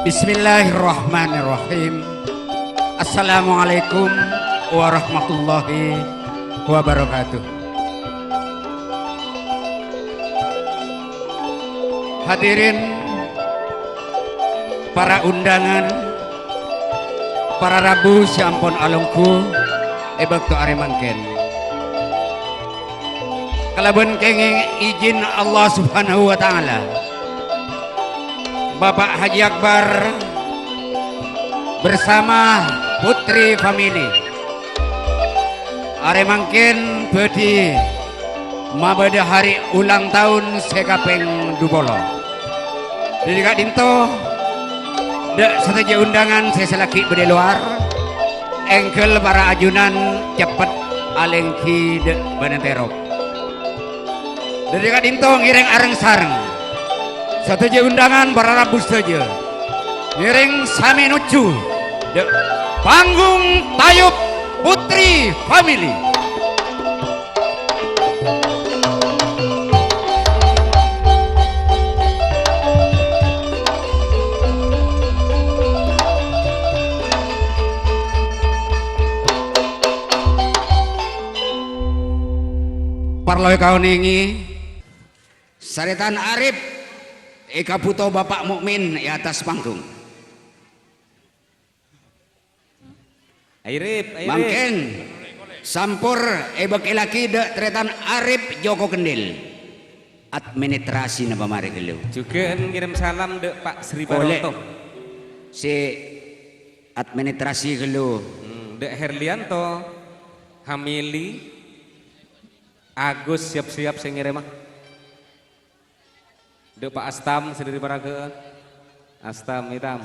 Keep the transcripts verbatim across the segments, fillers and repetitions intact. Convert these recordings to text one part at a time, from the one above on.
Bismillahirrahmanirrahim. Assalamualaikum warahmatullahi wabarakatuh. Hadirin, para undangan, para rabu sè ampon alongghu è bâkto arè mangkèn. Kalabân kèngèng ijin Allah Subhanahu wa Ta'ala, Bapak Haji Akbar bersama Putri Family arè mangkèn bhâdhi mabâdâ hari ulang taon sè kapèng dupolo. Dhâddhi ka'dinto, dâ' sadhâjâ undangan sè salaghi bâdâ è lowar, èngghâl para ajunan ceppet alèngghi dâ' bâna terrok. Dhâddhi ka'dinto ngèrèng areng-sareng sadhâjâ undangan para rabu sadhâjâ, ngèrèng samè nojjhu dâ' panggung Tayub Putri Family. Parlo èkaonèngè, Sarètan Arif èkabhuto Bapak Mukmin è attas panggung. Airip, airip. Mangkèn, sampor èbâkkèlaghi dâ' tarètan Arif Joko Kendil. Administrasina pamarè ghâllu. Jhughân ngèrèm salam dâ' Pak Sri Baroto. Sè administrasi ghâllu. Hmm, dâ' Herlianto, Hamili, Agus siyap-siyap sè ngèrèma. Dâ' Pak Astam sè dâri Paraga. Astam, Itam.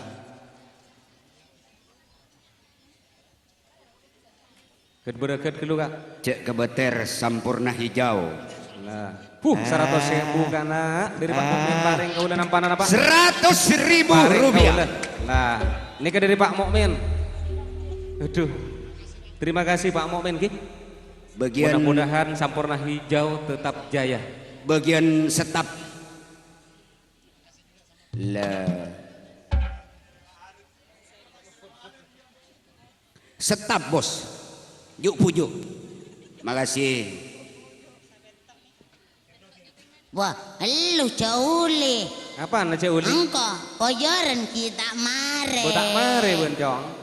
Ghâd-bârâghâd ghâllu, Ka'. Jhâ' kabâter Samporna Hijau. Nah. Huh, saratos èbu, kana'. Dâri Pak Mukmin parèng kaulâ nampan napa? Seratus ribu rupiah. Parèng kaulâ. Nah, nèka dâri Pak Mukmin. Aduh. Terima kasih, Pak Mukmin, ghi. Bâgiyân mudah-mudahan Samporna Hijau tetap jaya. Bâgiyân setap. La. Setap, Bos. Ju'-buju'. Makasih. Wah, elu jhâ' ollè. Apana jhâ' ollè? Engko', bojârân ghi' ta' marè. Bo ta' marè, bân, Cong.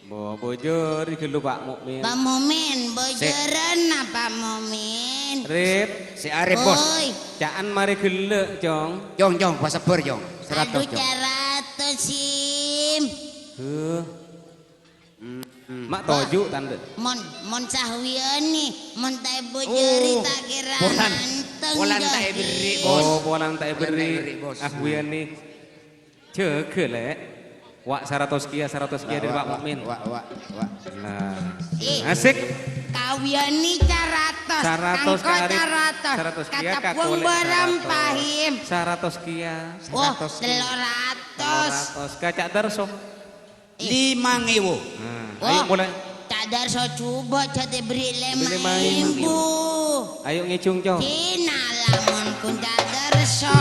Bo, bojâri ghâllu, Pak Mukmin. Pak Mukmin, bojârân, Pak Mukmin. Rip. Sè Arif, Bos. Oi. Ca'an marè ghellâ', Cong. Cong, Cong, pasebbhâr, Cong. Seratos, Cong. Aduh, saratos, Sim. Huh. Hmm. Ma' toju' tandhâ. Mon, mon Sahwiyani, mon ta' èbojâri ta' kèra manteng, polana ta' èberri', Bos. Oh, polana ta' èberri'. Polana ta' èberri', Bos. Ahwiyani. Jâgâ, Lè'. Wa' saratos kèya, saratos kèya dâri Pak Mukmin. Wa', wa', wa'. Nah. Asik. Kawiyani saratos, saratos, engko' Ka' Arif. Saratos. Saratos kèya, Ka' Kolè' saratos. Saratos kèya. Wah, saratos. Tello ratos. Tello ratos. Ka' Cak Darso. Limang èbu. Nah, ayo mulai. Cak Darso jhubâ' jhâ' ta' èberri' lèma èbu. Ayo ngèjhung, Cong. Kèna' lamon kun Cak Darso.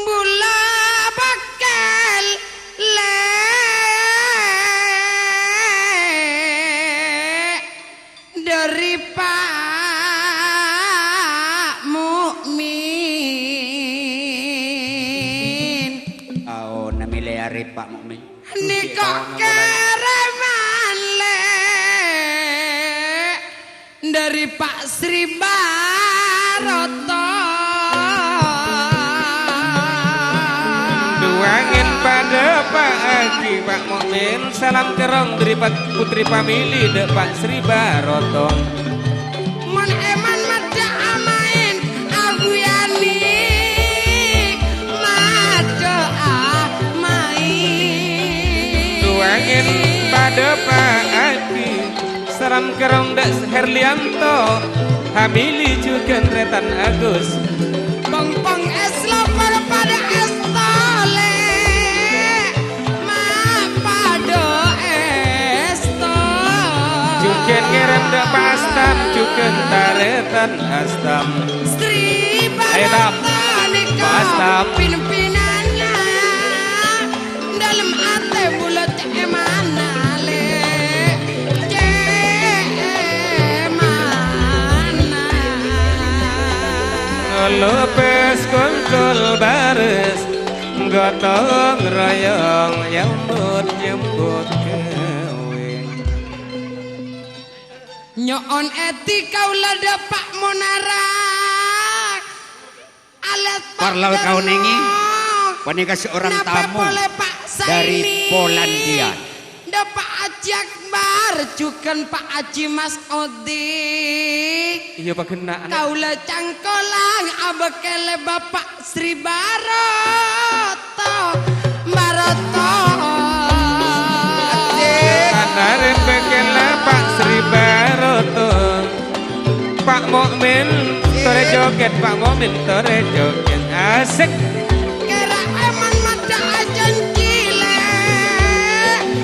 Bulâ bâkkèl, Lè', dâri Pak Mukmin. Aona mèlè arè Pak Mukmin. Nèko' kèrèman, Lè'. Dâri Pak Sri Baroto. Duwângèn padâ pa'aghi, Pak Mukmin. Salam kerrong dâri Pak Putri Family dâ' Pak Sri Baroto. Mon èman maddhâ amaèn, aghuyani maddhâ amaèn. Duwângèn padâ pa'aghi. Salam kerrong dâ' Herlianto, Hamili jhughân tarètan Agus. Pong-pong es lover padâ es tolè. Astam. Sri Ayo, Tam. Barata nèka Astam. Pin-pinanna. Dâlem atè bulâ cè' èmana lè. Cè' èmana. Ngelopes kontol baris. Gotong royong nyambut-nyambut gawe. Nyo'on èdhi kaulâ dâpa' Monara. Alat Parlal Pak kaunèngè, Darmo. Panèka seorang Napa tamu polè Pak dari Saini? Polandia. Dâpa' Aji Akbar, jhughân Pak Aji Mas'udi. Iyâ, paghenna, ana'. Kaulâ cangkolang abâkkèlè Bapa' Sri Baroto, Baroto. Sanare pekela Pak Sri Baroto. Pak Mukmin, tore joget, Pak Mukmin, tore joget. Asik. Kera eman madda ajan cile.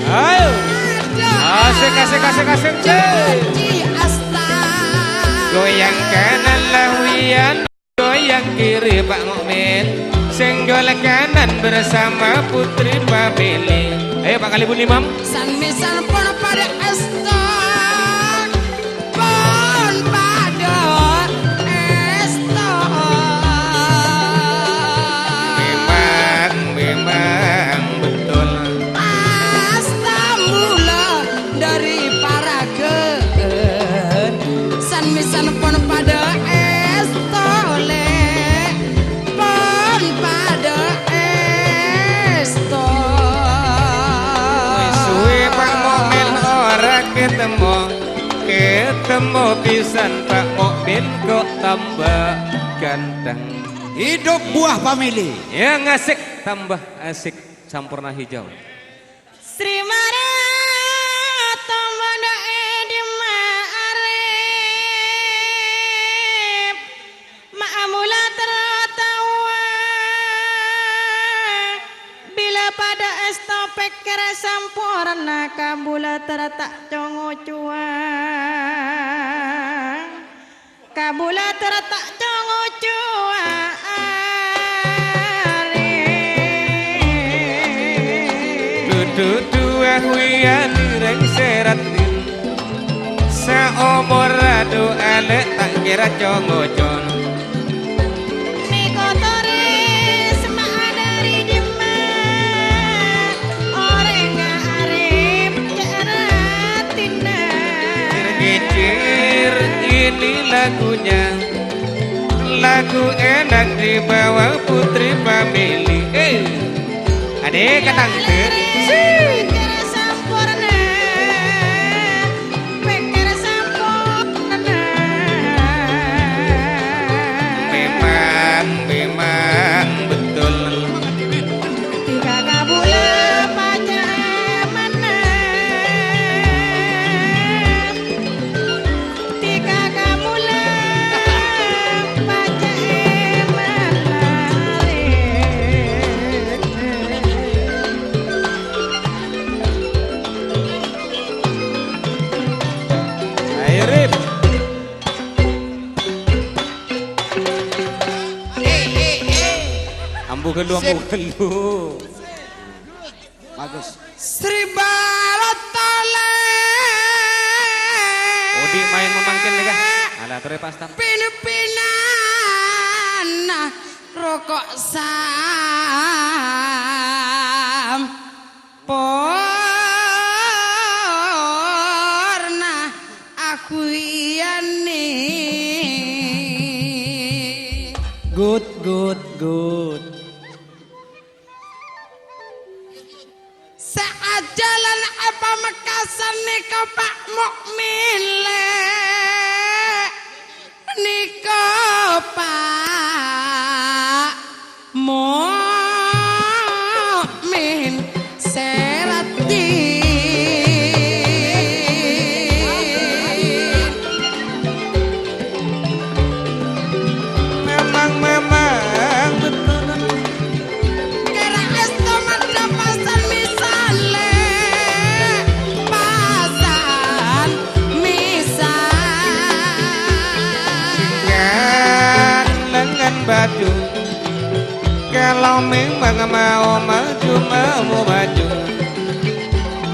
Ayo. Madda Asik, asik, asik, asik. Janji asta. Goyang kanan lah, Wian. Goyang kiri, Pak Mukmin. Senggol kanan bersama Putri Family. Ayo, Pak Kalibun Imam. San-misan pon padha esto. Pon padha esto. Memang, memang betul. Asta mula dari Paragen. San-misan pon padha esto, Le. Pon padha esto. Suwe Pak Mukmin ora ketemu, ketemu pisan Pak Mukmin kok tambah ganteng. Hidup buah family. Yang asik tambah asik, sampurna hijau. Sri Marato madha e dimma arep, ma'amula terro taowa. Bila padha esto pekera samporna, kabula terro ta' co-ngocowa. Kabula terro ta' co-ngocowa arep. Dudu duwah wiyani reng serat. Saomor adu alek ta' kera co-ngoco. Meko tores ma'a dari jemma. Oreng arep ca'na tina. Ngecir ini lagunya. Lagu enak dibawa Putri Family. Eh, ade katangte. Sampurna. Pekera samponna. Memang, memang betul. Tiga kabula pacaemana. Tiga kabula pacaemana. Ayo, Rip. Ambu ghâllu, ambu ghâllu. Bagus. Sri Baratale. Odi main memangkin nih, kah? Ala tere pastan. Pin-pinanna rokok sam. Porna aku iyane. Good, good, good. Saajalan e Pamekasan neka Pak Mukmin, Le. Niko Pak Mukmin Serati. Memang, memang betul. Kera esto madha pasan misale, pasan misale. Kalau memang mau maju, mau maju.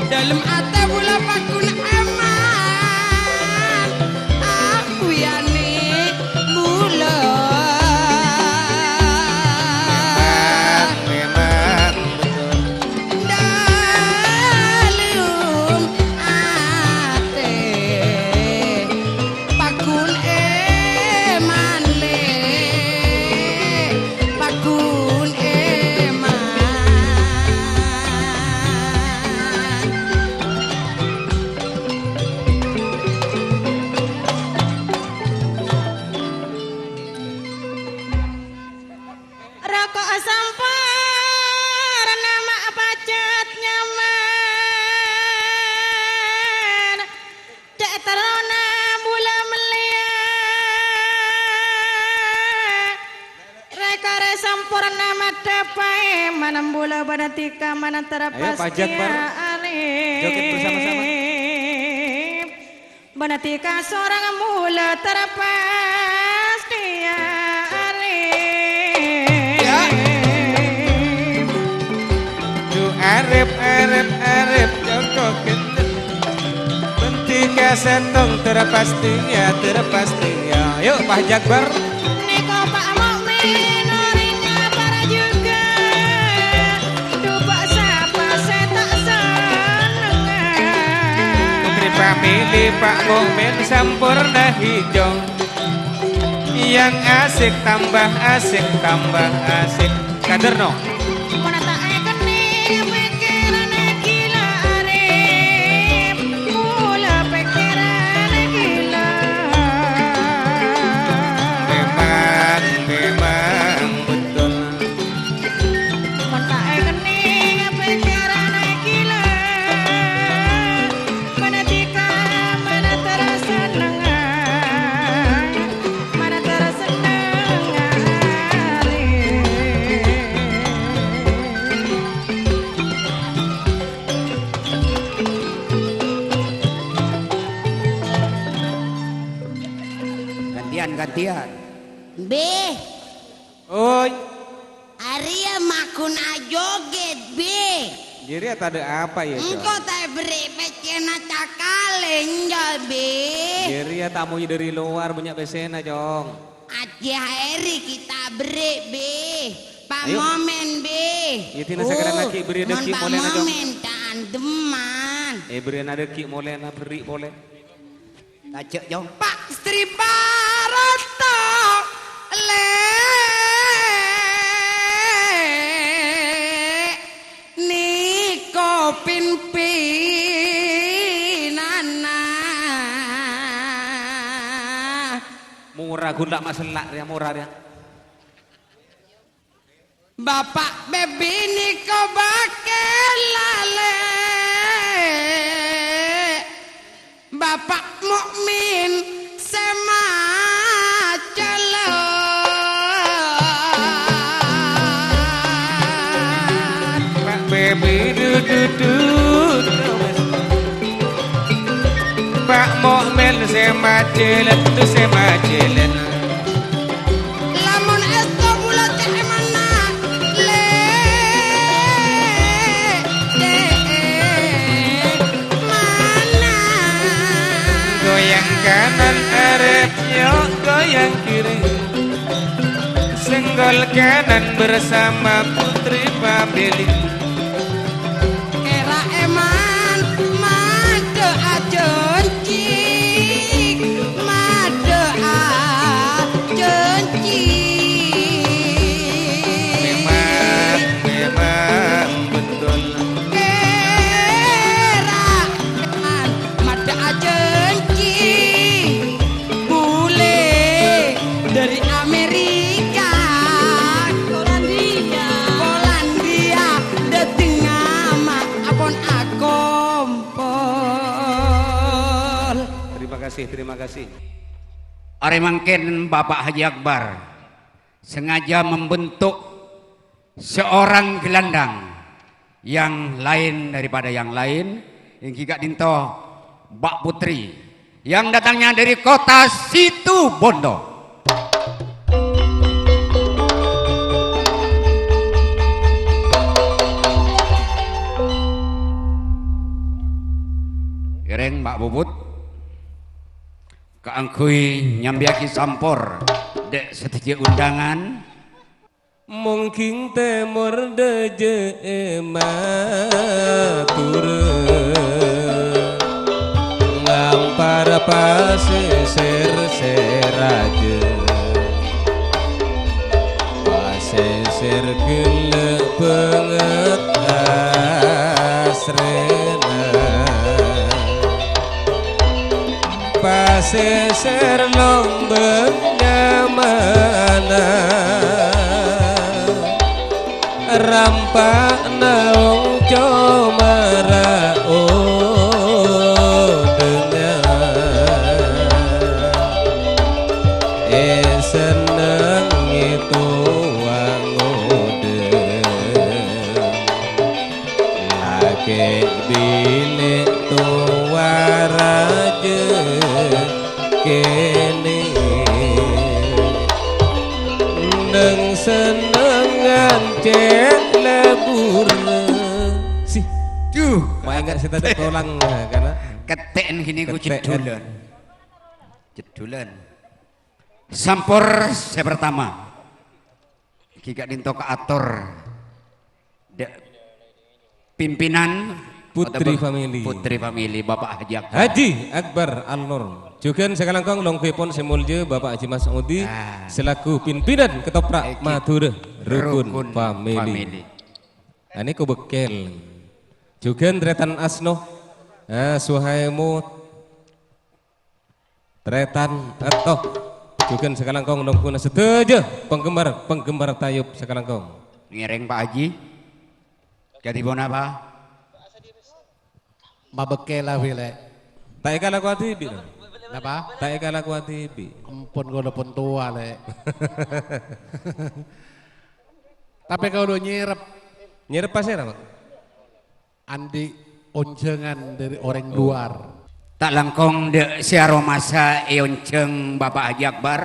Dâlem atè bulâ paggun èman, abiyane bulâ. Memang, memang betul. Dâlem atè paggun èman, lè, paggun èman. Roko' samporna ma' pajhât nyaman. Cè' terrona bulâ mellèya. Rè-karè samporna maddhâ paèman bulâ bâdâ dhika manantara. Ayo, pajhât, Bar. Joget bersama-sama. Bâdâ dhika sorang bulâ terpastèya arep. Ya. Ju arep, arep, arep, joko gendut. Bâdâ dhika sèttong terpastèya, terpastèya. Yuk, Pak Jakbar. Nèko Pak Mukmin, orèngnga para juga. Coba sapa sè ta' sennengnga. Putri pamili Pak Mukmin samporna hijau. Yang asik tambah asik, tambah asik. Kader, no. Mon ta' èkennèng pèkkèran ghilâ arep, mula pèkkèran ghilâ. Memang, memang betul. Mon ta' èkennèng pèkkèran ghilâ, mana dhika, mana tersenengnga, mana tersenengnga. Gantian, gantian. Beh. Oi. Arèya magun ajoget, Bè. Jârèya tadâ' apa, yâ, Cong? Engko' ta' èberri' pèssèna cakale, enjâ', Bè. Jârèya tamoy dâri lowar, bânnya' pèssèna, Cong. Ajjhâ Hairi ghi' ta' berri', Bè. Pa' Ayo. Momen, Bè. Yâ, dina sakalèyan Oh, laghi' berri' mon dâggi' Pa' molèna, Cong. Momen ta' andeman. Eh, berri'na dâggi' molèna, berri' polè. Tajâ', Cong. Pak Sri Parato, lè, nèko pimpinanna. Mora ghun ta' masella' rèya, mora rèya. Bapa' Bebi nèko bakal lalè. Bapa' Mukmin sè macella. Pa' Bebi du-, du-, du-, du. Pa' Mukmin sè macella, du sè macella. Lamon èsto bulâ cè' è mana, lè, cè' è mana. Goyang kanan arep, yo, goyang kiri. Senggol kanan bersama Putri Pamili. Kèra èman maddhâ ajhânjhi, maddhâ ajhânjhi. Memang, memang betul. Kèra èman maddhâ ajhânjhi. Bulâ dâri Amerika, Polandia, Polandia, dâteng ama' apon akompol. Terima kasih, terima kasih. Arè mangkèn Bapak Haji Akbar sengaja membentuk seorang gelandang yang lain daripada yang lain, èngghi ka'dinto Mbak Putri yang datangnya dari kota Situbondo. Puput kaangghuy nyambiyâghi sampor dâ' sadhâjâ undangan. Mongging tèmor dâjâ è Madhurâ, ngampar pasèsèr sè rajâ. Pasèsèr ghellâ' bângèt asrèna. Pasèsèr lombâng nyamana. Rampa'na ong comara odhângnga, èsennengngè towa ngodâ. Lakè' binè' towa rajâ kènè'. Neng-sennengngan cè' lebur. Si. Duh. Maènga' sè tadâ' tolang, kana'. Kettè'en ghini ku Kettè'en. Jeddhulan. Jeddhulan. Sampor sè pertama. Ghi ka'dinto kaator dâ' pimpinan Putri otabâ Family. Putri Family, Bapak Haji Akbar. Haji Akbar Alnur. Jhughân sakalangkong longghuèpon sè molja Bapak Haji Mas'udi Ah. selaku pimpinan Ketoprak Iki. Madhurâ Rukun Rukun Family. Family. Anèko bekkèl. Jhughân Trètan Asno. Ah, Suhaimo. Trètan, èto. Jhughân sakalangkong longghuwâna sadhâjâ penggemar-penggemar Tayub sakalangkong. Ngèrèng, Pak Haji. Kadhi ponapa? Mabekkèla, Wi, Lè'. Ta' èkalakowa dhibi', no? Napa? Ta' èkalakowa dhibi'. Ampon, kaulâ pon towa, Lè'. Tapè kaulâ nyèrep. Nyèrep pasèra, Pak? Andi' onjhângan dâri orèng Oh. luar. Ta' langkong dâ' sè aromasa èonjhâng Bapak Haji Akbar.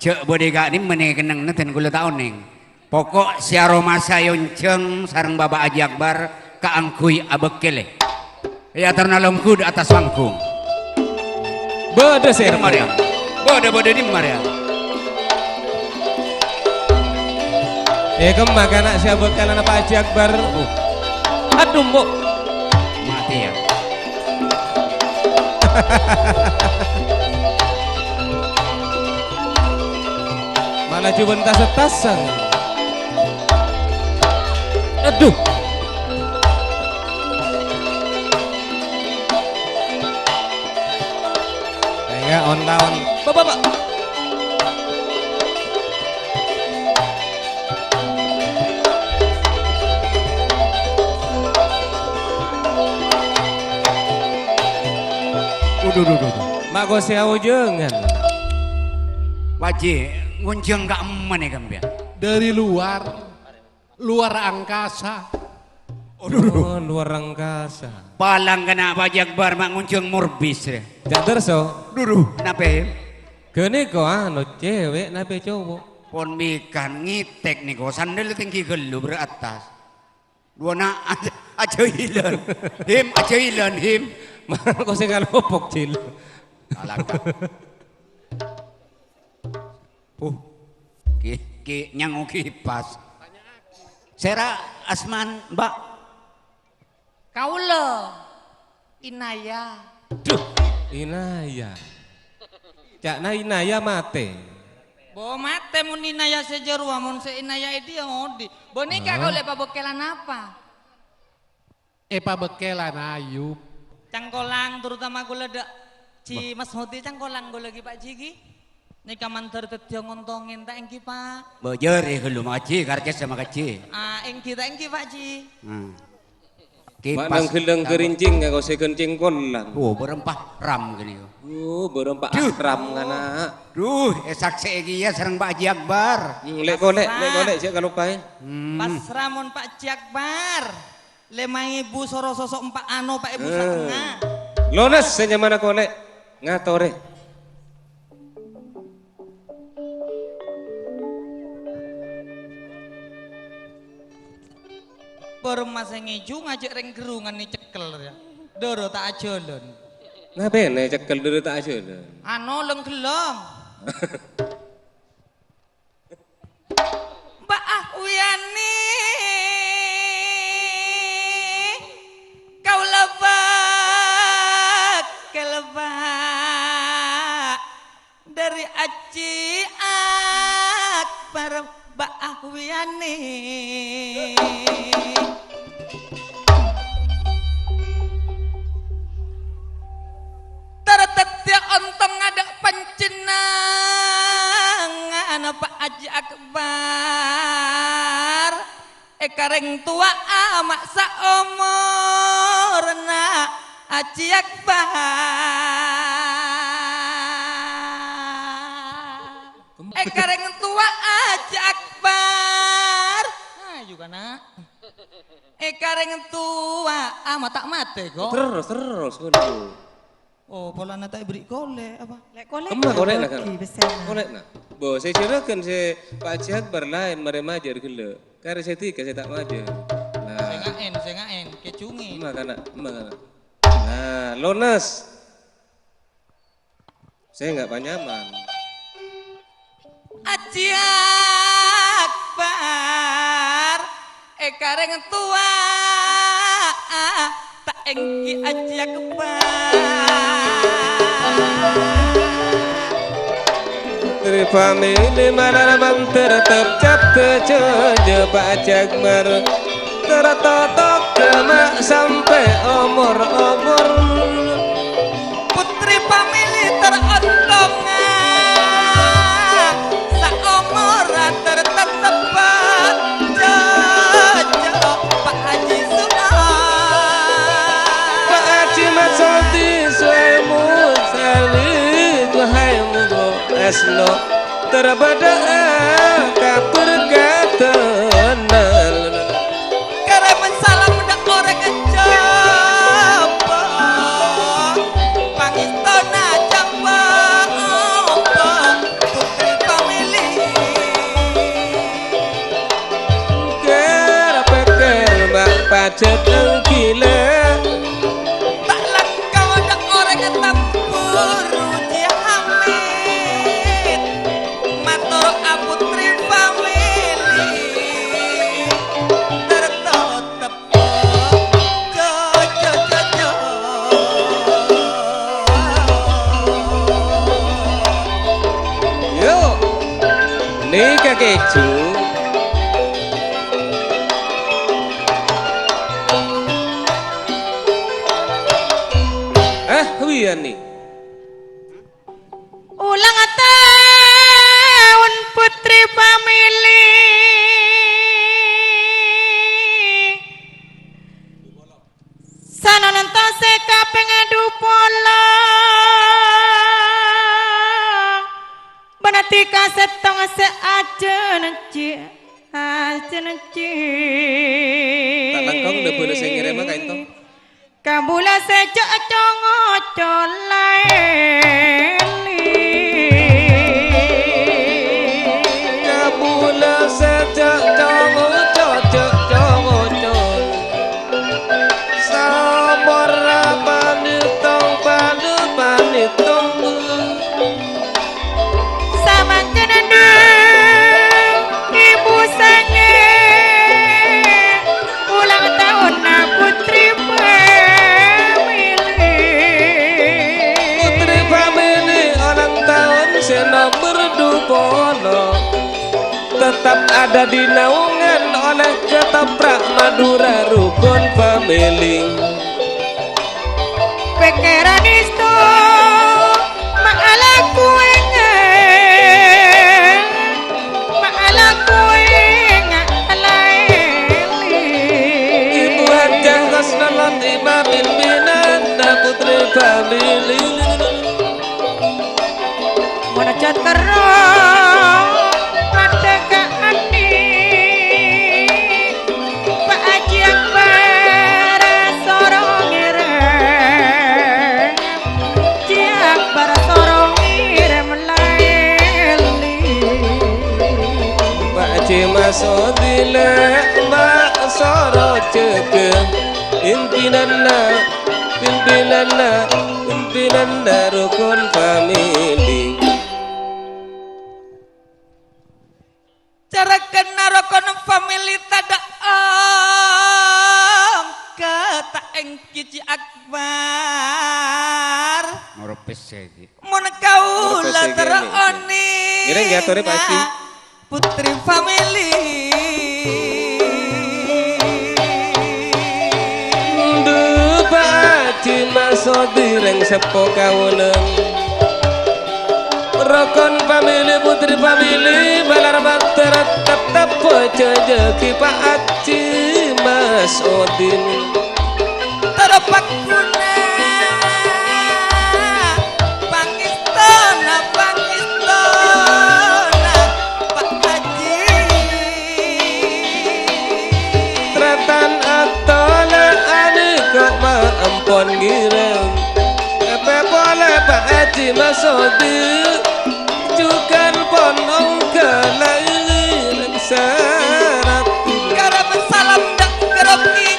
Jhâ' bâdâ è ka'dimma nè kennengnganna dhân kaulâ ta' onèng. Poko' sè aromasa èonjhâng sareng Bapak Haji Akbar kaangghuy abekkèlè. Èatorra longghu dâ' attas panggung. Bâdâ sè Dimma rèya? Bâdâ, bâdâ dimma rèya? Eh, kemma kana' sè abhâkalana Pak Haji Akbar? Adhu, Mbok. Matè, ya. Malah jubân tas-tasan. Adhu. Enggak, on-taon. Bapak, Pak. Waduh, waduh, waduh. Ma' kosè aojhângan. Pak Ji, ngonjhâng ka'emma nè, Kang, ya? Dari luar. Luar angkasa. Oh, luar angkasa. Palang kana' Pak Ji Akbar ma' ngonjhâng morbis, rè. Cak Darso. Duduh, napè? Ghânèka, anu, cewek napè cowok? Pon mikan, ngètèk nèko, sandal tèngghi ghâllu, bârâ' attas. Duwâna aja-, ajâilan. Him, ajâilan, Him. Mano kok sè ngalopok, Cil? Alangkah. Uh, ki, ki, nyango kipas. Sèra asman, Mbak? Kaulâ, Inaya. Duh, Inaya. Ca'na Inaya matè. Bo, matè mon Inaya sè jârowa, mon sè Inaya è dhiyâ odi'. Bo, nèka Hah? Kaulâ èpabâkkèlan apa? Èpabâkkèlan Ayub. Cangkolang, terutama kaulâ dâ' Ji Mas Hoti cangkolang kaulâ ghi, Pak Ji, ghi. Nèka mandhâr dhâddhiyâ ngontongè, ta' èngghi, Pak? Bâjâr, è, ghâllu makaji, karcès sè makaji. Ah, èngghi, ta' èngghi, Pak Ji? Hmm. Kipas. Mak nang ghellâng kerincing ngako sè kencing kolang. Oh, bârâmpa ram kènè. Oh, bârâmpa Duh. Ram ngana'. Duh, èsaksè'è kèya sareng Pak Haji Akbar. Hmm, lè' kolè', lè' kolè', jhâ' kalopaè. Hmm. Pasra mon Pak Haji Akbar. Lèma èbu soro soso' empa' ano, Pak, èbu Eh. Satengnga. Lonas sè nyamana kolè'. Ngatorè. Bârâmma sè ngèju ngajhâk rèng gherrungan nè cekkel, ya. Doro ta' ajhâlân. Napèna cèkkel doro ta' ajhâlân? Ano, lèng-ghellâng. Mbak Ahwiyani, kaulâ bâkèl, Pak. Dâri Ajji Akbar Mbak Ahwiyani. Tara dhâddhiyâ ontong adâ' panjhennengngan Pak Ajji Akbar. Èkarèng towa'a ma' saomorra Ajji Akbar. Èkarèng towa'a Ajji Akbar. Ayu, kana'. Èkarèng towa'a ma' ta' matè, kok. Terros, terros, ngono. Oh, polana ta' èberri' kolè', apa? Lè' kolè'. Kemma kolè'na, kan? Bagi pèssèna. Kolè'na. Bo, sè jhârâghân sè Pak Haji Akbar laèn marè majâr ghellâ'. Karè sè dhika sè ta' majâr. Nah. Sènga'èn, sènga'èn, kejungin. Emma kana', emma kana'. Nah, lonas. Sènga' panyaman. Ajji Akbar, èkarèng towa'a, ta' ènggi Ajji Akbar. Tri famili malar mandhâr tep cabda jhâjhâ Pak Ajji Akbar. Tertotok ma' sampè' omor-omor. Putri famili terontonga, saomorra ter tetep jhâjhâ Pak Haji Su'ad. Pak Haji Masodi Su'aibu Salih Duhai Mugo Esno. Terbâdâ'â kaberkadhânna. Karèmèn salam dâ' orèng Jhâbâ, pangèstona Jhâbâ, Putri famili. Kèr-pèkkèr bâ' pajhât ghilâ. Ta' langkong dâ' orèng tambur Ji Hamid. Mator a Putri famili. Tertotep. Jo, jo, jo, jo. Yo. Nèka kèju. Ah, wiyani. Ulang taon Putri famili. Sanononto sè kapèng dhu polo. Bânnè dhika sèttong sè ajhânjhi, ajhânjhi. Ta' langkong dâ' bâlâ sè ngèrèma kaènto. Kabulâ sè jhâ' co-ngoco laèli. Kabulâ sè jhâ' co-ngoco, jhâ' co-ngoco. Saporra panètong, panè-, panètong. Samangkèn, Ibu sangè, ulang taonna Putri Family. Putri Family ulang taon sè nomer dhu polo. Tetep adhâddhi naongan oleh Ketoprak Madhurâ Rukun Family. Pèkkèran èsto ma' alako ènga', ma' alako ènga' laèli. Ibu Hajjah Hasnalati mapimpinanna Putri Family. Mon ajhât kerro, mandhâ ka andi'. Pak Haji Akbar soro ngèrèm, Haji Akbar soro ngèrèm laèli. Pak Haji Masudi lè' ma' soro jâgâ, pimpinanna Pimpinanna, pimpinanna rokon famili. Carakanna rokon famili tadâ' ongghâ ta' èngghi Ji Akbar. Ngoropes saja. Mon kaulâ terro onèng. Ngiring ya, tore, Pak Haji. Putri famili. Ndu, Pak Haji Masodi rèng seppo kaulâ. Rokon famili, putri famili, malar mater tettep jajâgi Pak Haji Masodi. Toro pagguna, pangèstona, pangèstona, Pak Haji. Tratan atona anèko ma' ampon ngèrèm. Èpè polè Pak Haji Masodi, jhughân pon ongghâ laèn sara. Karam salam dâ' karam ghi.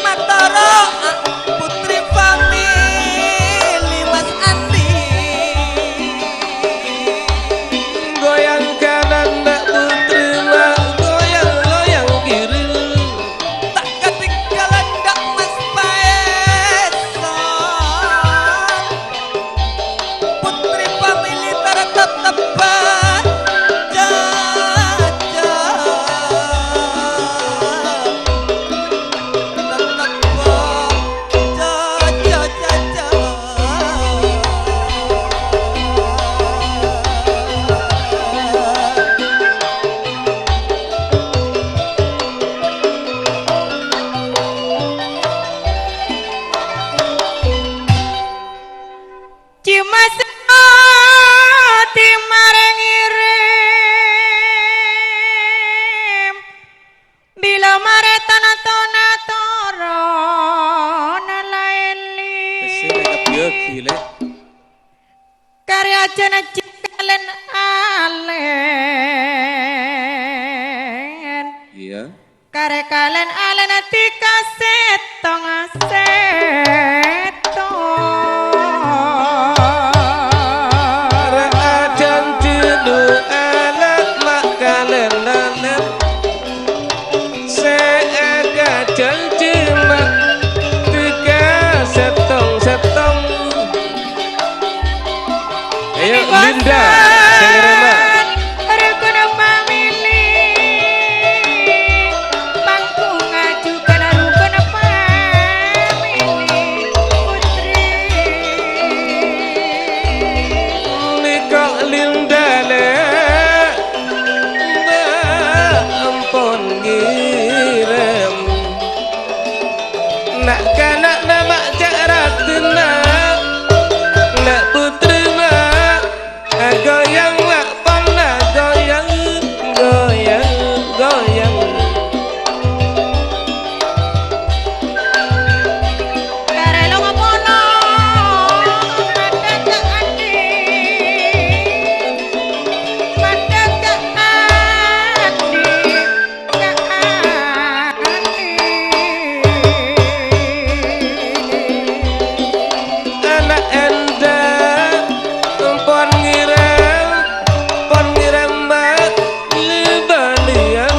Matoro' putri famili Mas Andi. Goyang kanan dâ' putri ma' goyang-goyang kiri. Ta' katinggalan dâ' Mas Faisal. Putri famili tara tettebban jaja. Tettebban jaja, jaja. Cima sengoti marè ngèrèm, bilâ marè tana-tona torona laèn li. Pèssè rè kabiyâ ghi', Lè'. Karè ajâna jhâ' kalèn-alèn. Iyâ. Karè kalèn-alèn dhika sèttong-sèttong. Rè ajhânjhi du ala ma' kalèn-alèn. Sè èkajhânjhi ma' dhika sèttong-sèttong. Ayo, Linda, sè ngerema. Rukun famili, panggung ajukan rukun famili, putri. Nèko Linda, Lè', ma' ampon ngèrèm. Na'-kana'na ma' jhâ' raddhinna, na' putri ma' agoyang, ma' ponna goyang, goyang, goyang. Karè longa pono, madhâ ka andi', madhâ ka andi'. Ana' ènḍâ', pon ngèrèm, pon ngèrèm, Mbak, li-bâliyân.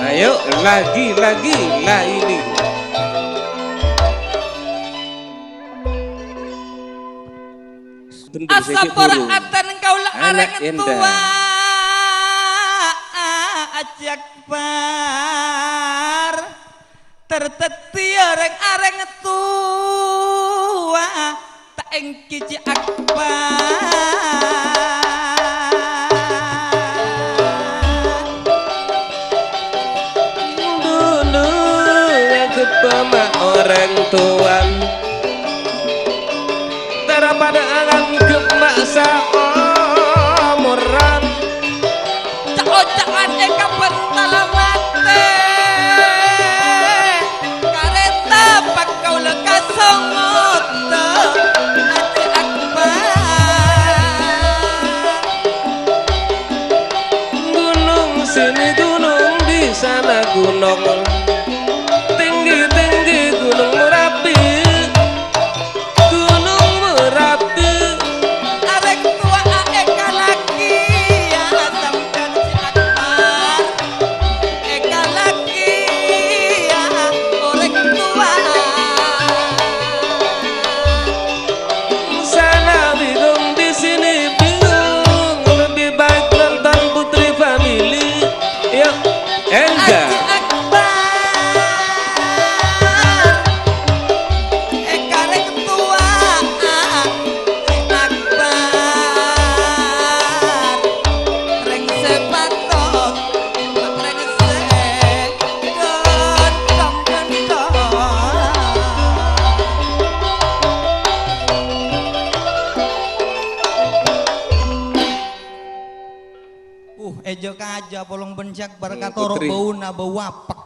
Ayo, lagi, lagi, la ini. Asapora atèn kaulâ arèng tuwâ'. Ajâk bar. Terdhâddhiyâ rèng-arèng tuwâ', ta' èngghi Ji Akbar. Dulu nganggep ma' orèng towa, dârâ padâ nganggep ma' saomoran. Ca'-oca'an è kabân tala matè. Karè tapak kaulâ kasongot, Haji Akbar. Gunung sini, gunung di sana, gunung tinggi-tinggi, Gunung Merapi. Gunung Merapi. Arèng towa aèkalaghi, ya, sampèyan si Akbar. Èkalaghi, ya, orèng towa. Sana bingung, di sini bingung. Lebih baik nonton Putri Family. Yuk, enjoy. Haji Akbar. Èkarèng towa, Haji Akbar. Rèng sè patot, rèng sè ghântong-ghântong. Uh, èjâ kajâ polong bân Jhâkbhâr. Hmm, katoro' Putri. Bâuna bâu apek.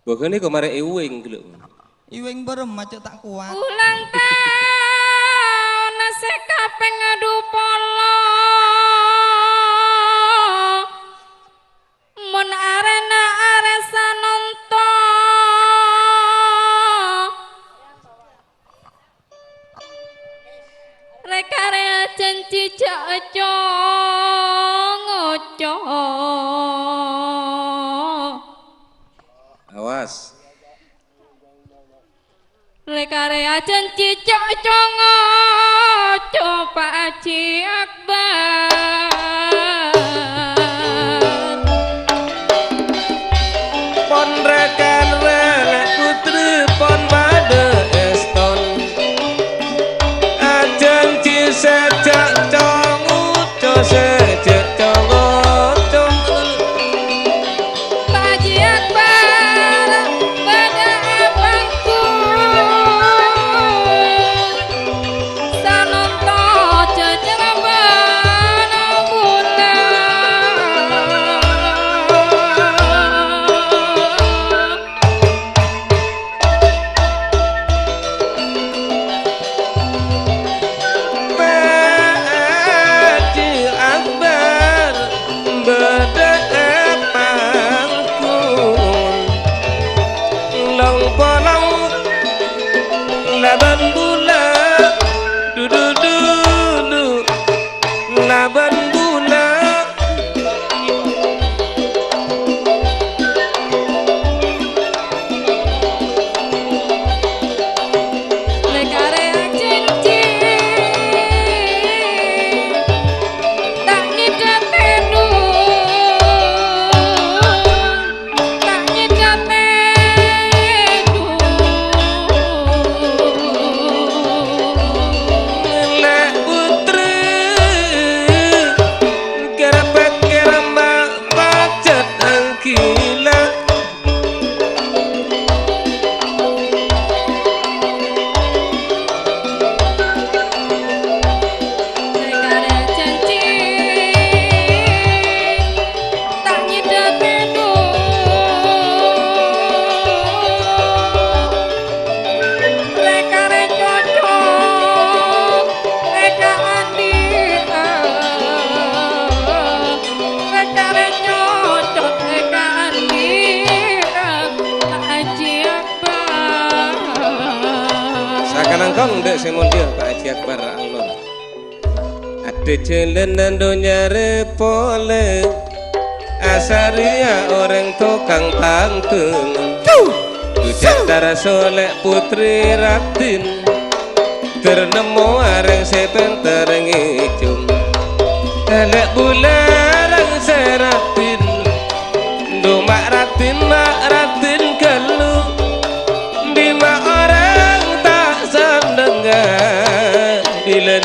Bâghân èko marè èwèng ghellâ'. Èwèng bârâmma, cè' ta' kowat. Ulang taon sè kapèng dupolo. Mon arèna arè sanonto. Rè-karè ajhânjhi jhâ' co-ngoco. Awas. Rè-karè ajhânjhi jhâ' co-ngoco, Pa' Haji Akbar. Pon rèkan rèlè putri pon padâ èston. Ajhânjhi sè jhâ' co-ngoco, sè jhâ' co-ngoco. Haji Akbar, bâdâ apangku. Sanonto jhâjhârân bâna bulâ. Haji Akbar, bâdâ apangku. Long-polong labân bulâ, du-du-du-du, labân bulâ. Lè-karè ajhânjhi, ta' nyèdhâ tèdung, ta' nyèdhâ tèdung. Lè' putri, kèra-pèkkèr ma' pajhât anggila. Rè-karè ajhânjhi, ta' nyèdhâ tèdung, rè-karè cocok è kaandi'ân. Rè-karè cocok è kaandi'ân, Pa' Haji Akbar. Sakalangkong dâ' sè mondhiyâ Pa' Haji Akbar Anglor. Adâ' jhâlânan dhunnya rè polè, asarèya orèng tokang pangdâng. Bhujâ taraso lè' putri raddhin. Ter nemmo arèng sè pènter ngèjung. Lè' bulâ rèng sè raddhin. Dhu ma' raddhin, ma' raddhin ghâllu. Dimma orèng ta' sennengnga bilâ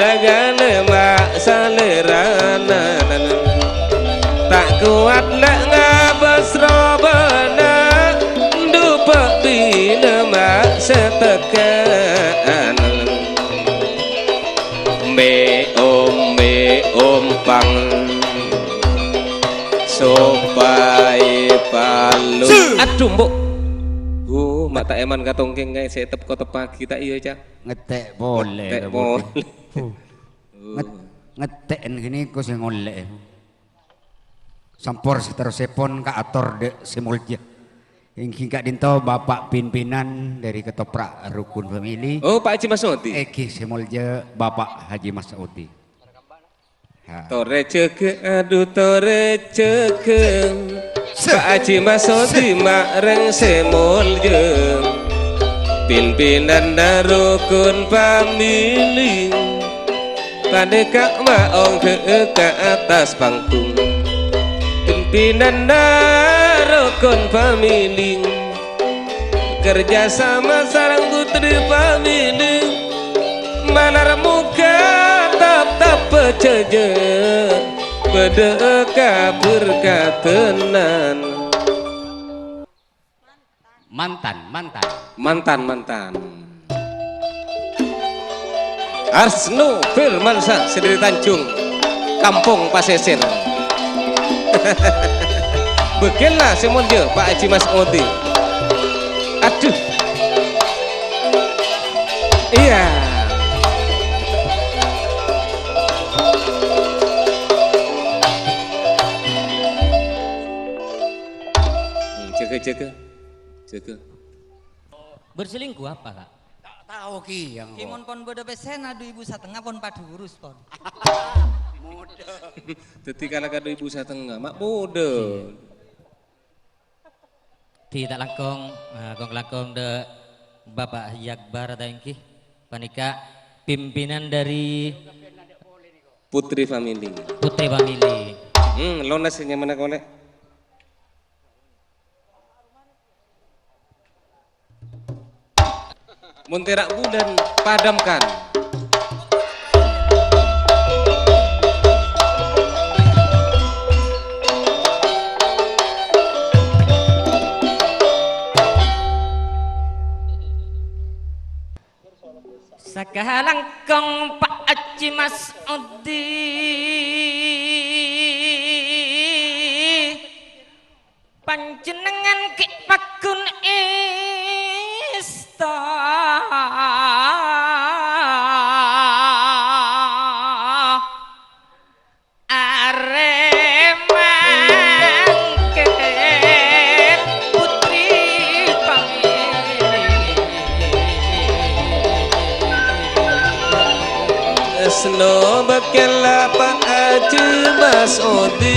Kowat la' ngabâs robâna, dupâ' binè ma' sè teggâ'ân. Mè'-ommè' ompang, sopajâ pallu. Adhu, Mbok. Bu, ma' ta' èman ka tongkèng kaè sè tep-koteppaghi, ta' iyâ, Cak? Ngettè' polè, Ngettè' polè. Nget-, ngettè'en ghânèka sè ngolè'è. Sampor saterrossèpon kaator dâ' sè molja. Èngghi ka'dinto Bapa' pimpinan dâri Ketoprak Rukun Famili. Oh, Pak Haji Masudi. Èngghi sè molja Bapa' Haji Masudi. Ha. Torè jâgâ, adhu torè jâgâ. Pak Haji Masudi ma' rèng sè molja. Pimpinanna Rukun Famili. Panèka maong dâ' ka attas panggung. Pimpinanna Rukun Famili. Kerja sama sareng Putri Famili. Malar moghâ tap-tap pajhâjâ. Bâdâ kaberkadhânan. Mantan, mantan. Mantan, mantan. Arsno Firmansyah sè dâri Tanjung, Kampung Pasisir. Bâgiyân la sè molja Pak Haji Masudi. Adhu. Iyâ. Hmm, jâgâ, jâgâ. Jâgâ. Berselingkuh apa, Kak? Ta' tao kèya engko'. Kèmon pon bâdâ pèssèna du èbu satengnga pon padhurus pon. Modâ. Dhâddhi kana' ka du èbu satengnga, ma' modâ. Dhi ta' langkong, eh, kong-langkong dâ' Bapak Haji Akbar ta' èngghi. Panèka pimpinan dâri Putri Family. Putri Family. Hmm, lonas nyamana kolè'. Mon tèra' bulân, padamkan. Sakalangkong Pak Haji Masudi. Panjhennengngan ghi' pagghun èsto. Arè mangkèn putri pamili. Asno bâkèl Pak Haji Masudi.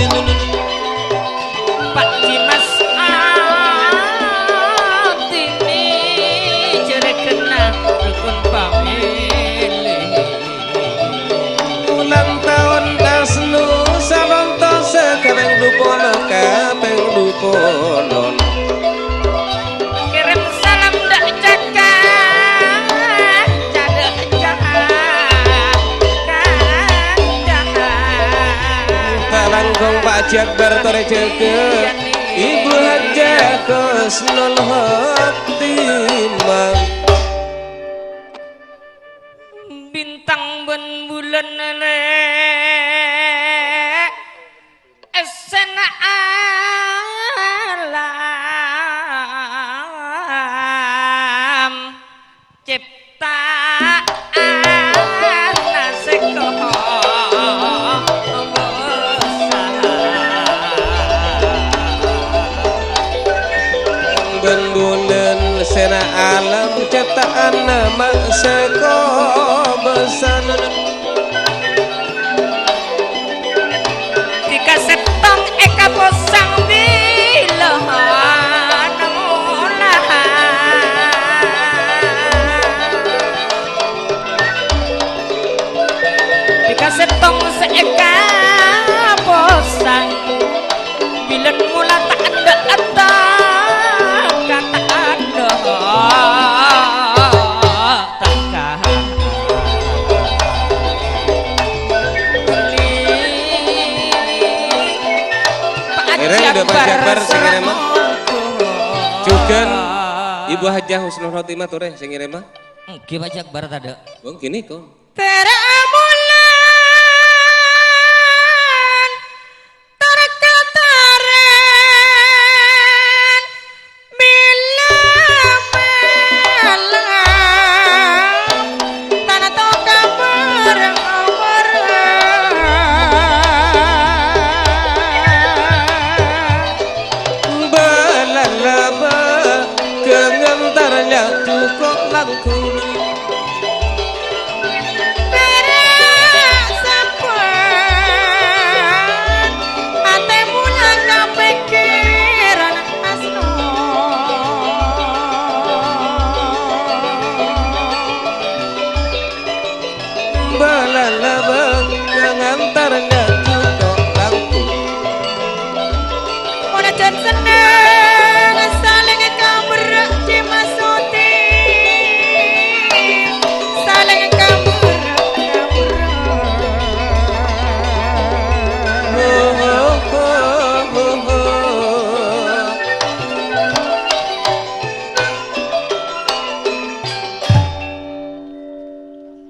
Pak Haji Masudi jârèya kènè rukun pamili. Ulang taon Asno salontos kapèng dupolo, kapèng dupolo. Kèrèm salam dâ' jhâ' kanca, dâ' jhâ' kanca. Ta' langkong Pak Haji Akbar torè jâgâ Ibu Hajah Husnul Khotimah. Bintang bân bulân lè'. Èssèna alam cèpta'anna sè kobâsa. Bân bulân sèna alam cèpta'anna ma' sè kobâsa. Dhika sèttong èkaposang bilân mola. Dhika sèttong sè èkaposang bilân mola ta' endâ' atta, ka ta' endâ' tangka. Jakbar sè ngèrèma. Jhughân Ibu Hajah Husnul Khotimah torè sè ngèrèma. Èngghi, Pak Jakbar, tadâ'. Wong gini kok. Tera bulan terketaran bila malam tanah toka berobor. Balalaba kè ngantar nyatu kok langkung. Pèra' sampun atè mula kapèkkèran asno. Balalabâng ngantar nyatu kok langkung. Mon ajhân senneng, salèng kaberrâ' Cè' Masudi. Salèng kaberrâ', kaberrâ'.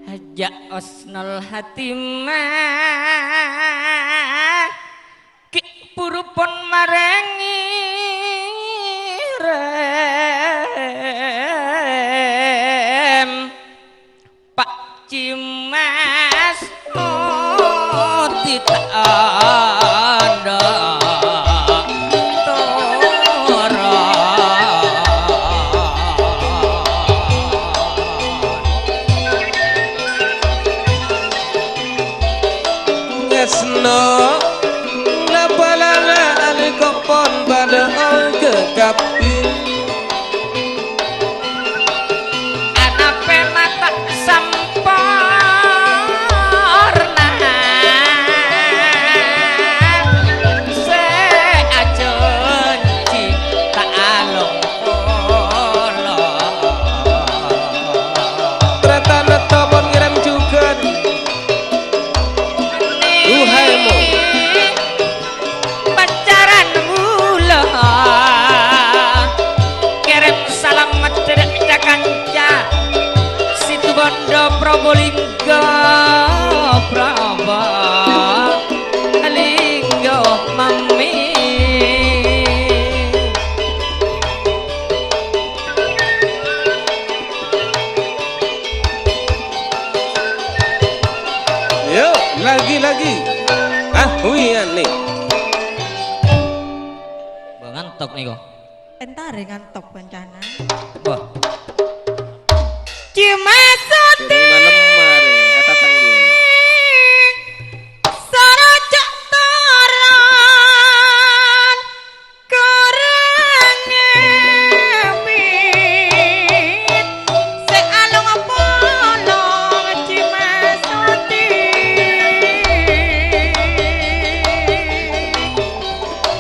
Hajah Husnul Khatimah. Ghi' buru pon marèngè rèm, Pa' Cimas Odi ta' andhâ' toron. Tresna la-bâlâna alèko pon padâ ongghâ kabbhi. Anapè mata samporna sè ajhânjhi ta' along polo. Trètan tomon ngèrèm jhughân. Duhai mo. Pacaran mula. Kèrèm salam dhâri ca-kanca. Situbondo Probolinggo, Probolinggo, Mami. Yo, lagi-lagi. Ah, wi, anè. Bâ, ngantok nèko. Entarè ngantok bâncana. Bâ. Cè' Masudi. Malem marè, atatanggi. Saraja toron. Korang ngabit sè along-polong Cè' Masudi.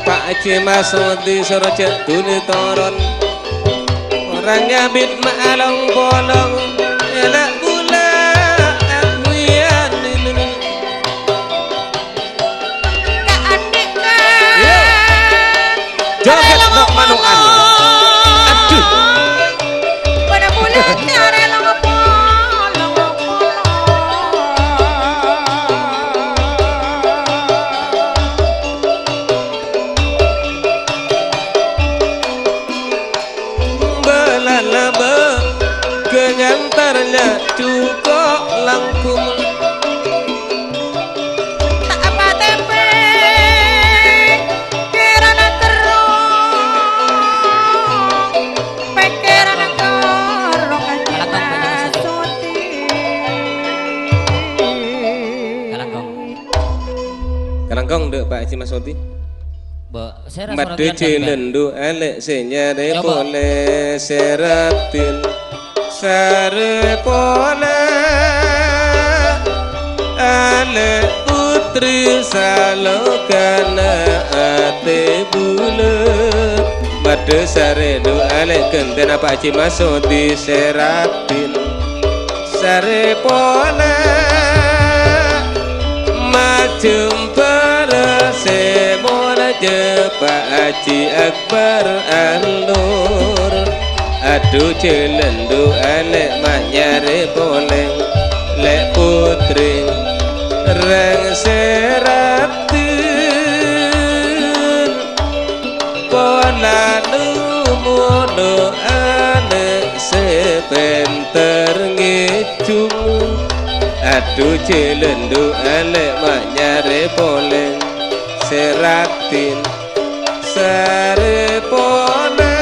Pa' Cè' Masudi soro jhâ' dhuli toron. Korang ngabit ma' along-polong, èla' bulâ abuyan. Ka andika. Iya. Joget nok manokan. Aduh. Pada bulan nyare longopo, longopo. Balalaba kè ngantar nya' jhuko' langkung. Ta' apa tempe, kerana terro, pèkkèran terro. Kalangkong, Pak Haji Masudi. Kalangkong. Kalangkong, Nduk, Pak Haji Masudi. Mbok, sè ra Madhu soro jhâlân, Pak. Ndu alè' sè nyarè Coba. Polè sè raddhin. Sarè polè alè' putri salokana atè bulâ. Madhu sarè ndu alè' ghântèna Pak Haji Masudi sè raddhin. Sarè polè majembhârâ sè molja Pa' Haji Akbar Alnur, adhu jhâlân du'a lè' ma' nyarè polè, lè' pottrè rèng sè raddhin, polana molo ana' sè pènter ngèjhung, adhu jhâlân du'a lè' ma' nyarè polè sè raddhin. Sarè pona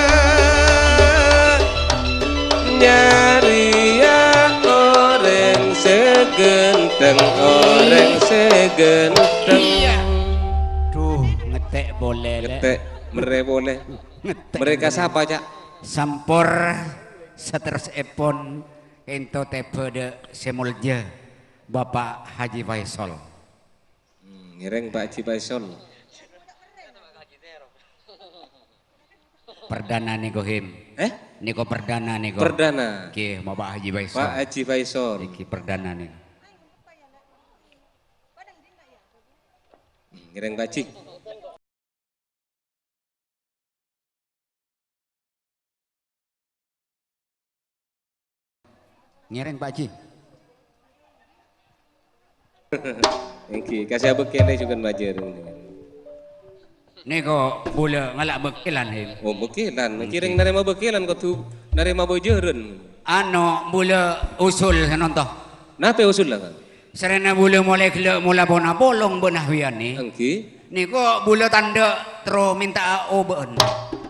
nyarèya orèng sè ghântheng, orèng sè ghântheng. Iyâ. Duh, ngètè' polè, Lè'. Ngètè', merrè polè. Ngètè'. Merrè ka sapa, Ca'? Sampor saterrossèpon ka'ènto tèbâ dâ' sè molja Bapak Haji Faisal. Hmm, ngèrèng Pak Haji Faisal. Perdana nèko, Him. Eh? Nèko perdana nèko. Perdana. Ngghi, Bapak Haji Faisal. Pak Haji Faisal. Nèko perdana nèko. Hmm, ngèrèng Pak Haji. Ngèrèng, Pak Haji. Èngghi, kasè abâkkèlè jhughân majâr. Nèko bulâ ngala' bâkkèlan, Him. Oh, bâkkèlan. Èngghi. Kèrèng narèma bâkkèlan kodhu narèma bâjârân. Ano, bulâ usul sanonto. Napè usulla, Kang? Sarèna bulâ molè ghellâ' mola pona polong bân Ahwiyani. Èngghi. Nèko bulâ tandhâ terro mènta'a obâ'ân.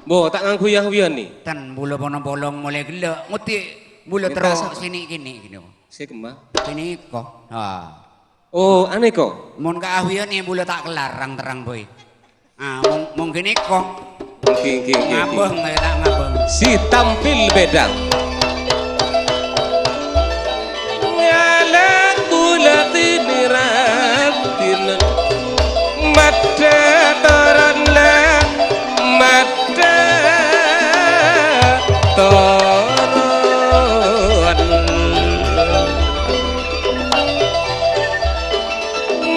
Bo, ta' ngangghuy Ahwiyani? Tan bulâ pona polong molè ghellâ', ngoddi bulâ terro sènè'-kènè' ghi nèko. Sè kemma? Sè nèko. Ha. Oh, anèko? Mon ka Ahwiyani bulâ ta' kellar rang-terrang, boy. Ah, mong-, mongghâ nèko. Èngghi, èngghi, èngghi, èngghi. Ngabâng, ya, ta' ngabâng. Si tampil beda. Ngala' bulâ tinirat dina. Maddhâ toron la, maddhâ toron.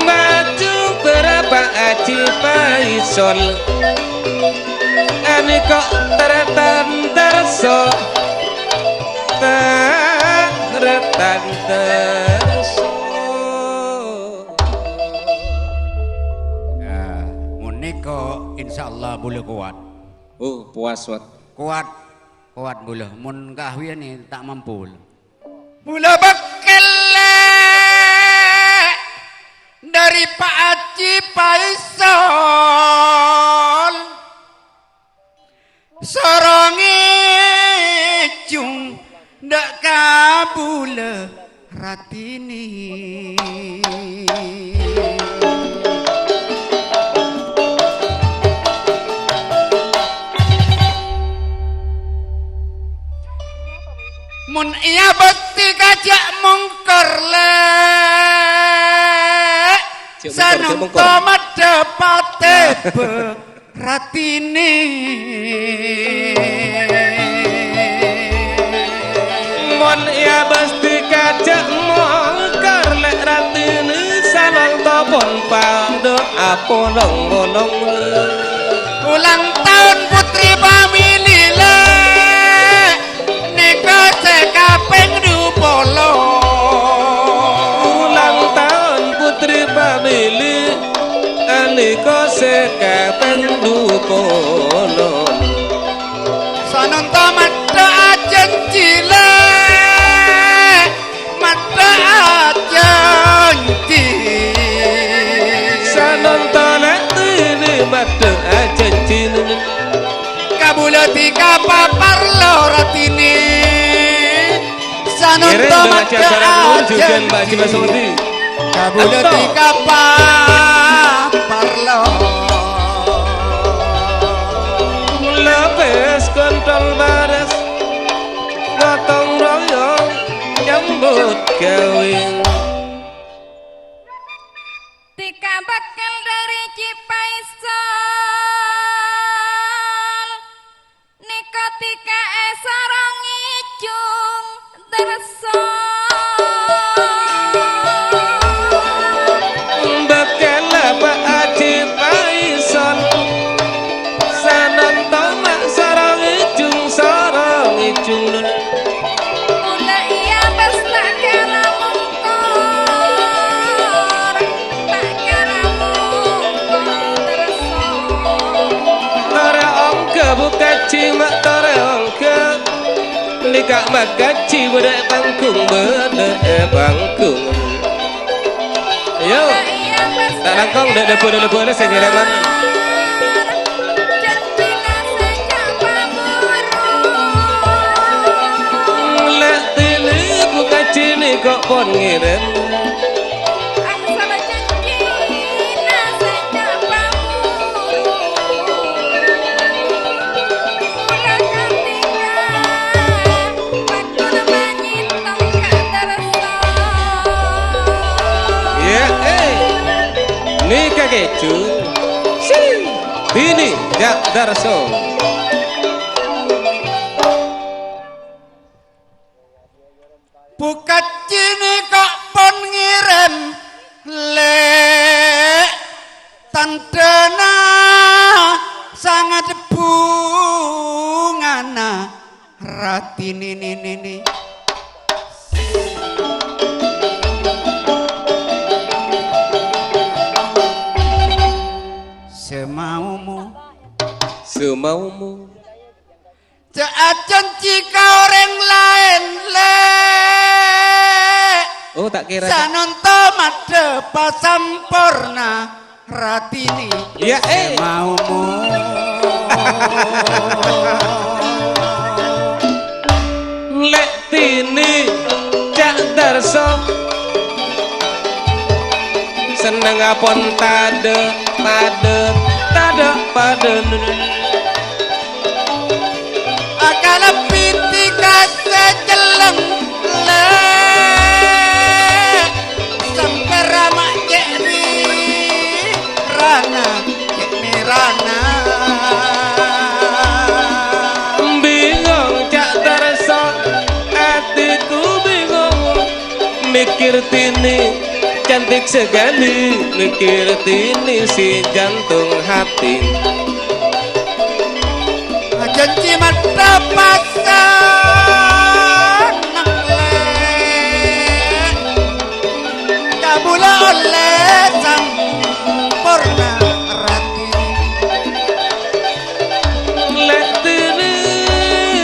Maju bârâmpa Aji Faisal. Anèko tarètan tarso, tarètan tarso. Nah, mon nèko, insyaallah bulâ kowat. Oh, puas, Wat. Kowat, kowat bulâ. Mon ka Ahwiyani ta' mampu. Bulâ bâkkèl dâri Pak Aji Faisal. Soro ngèjhung dâ' ka bulâ ratini. Mon èabâkti ka jhâ' mongkor, Lè'. Jhâ' mongkor, jhâ' mongkor. Sanonto maddhâ patèbâ ratini. Mon èabâkti ka jhâ' mongkor, Lè', ratini, sanonto pon padâ apolong-polong. Ulang taon Putri Family, Lè'. Nèko sè kapèng dupolo. Ulang taon Putri Family, anèko sè kapèng dupolo. Sanonto maddhâ ajhânjhi, Lè', maddhâ ajhânjhi. Sanonto Lè' tènè maddhâ ajhânjhi. Kabulâ dhika paparlo ratini. Sanonto maddhâ ajhânjhi. Kabulâ dhika paparlo. Lapis kontol baras, gotong royong nyambut gawè. Dhika bâkkèl dâri Ji Faisal. Nèko dhika èsoro ngèjhung dârso. Bâkkèl Pak Aji Faisal. Cima' tore ongghâ, nèka makajhi bâdâ è panggung, bâdâ è panggung. Ayo, ta' langkong, dâ' lèbâ-lèbâ sè nyèlèman. Lè' tènè bhungkajhi nèko pon ngèrèm. Angsal janjina sè nyapa buru. Mula katika, padduna manyèttong ka' darsa. Ya, eh. Nèka kèju. Si. Bini, ya, darsa. Bhungkajhi nèko pon ngèrèm, lè', tandhâna sanget bhungana ratènè, nè, nè, nè. Sè maomo. Sè maomo. Jhâ' ajhânjhi ka orèng laèn, lè'. Oh, ta' kèra, ta'. Sanonto maddhâ pasamporna ratènè. Iyâ, eh. Maomo. Lè' tènè, ca' darsa. Sennengnga pon tadâ', padâ, tadâ', padâ. Akalebbhi tika sè celleng, lè'. Sampèra ma' cè' mèrana, cè' mèrana. Bingong ca' darsa, atèku bingong. Mèkkèr tènè cantik sakalè, mèkkèr tènè sè jantung hatè. Ajhânjhi maddhâ pasanèng, lè'. Kabulâ ollè samporna ratènè. Lè' tèrèma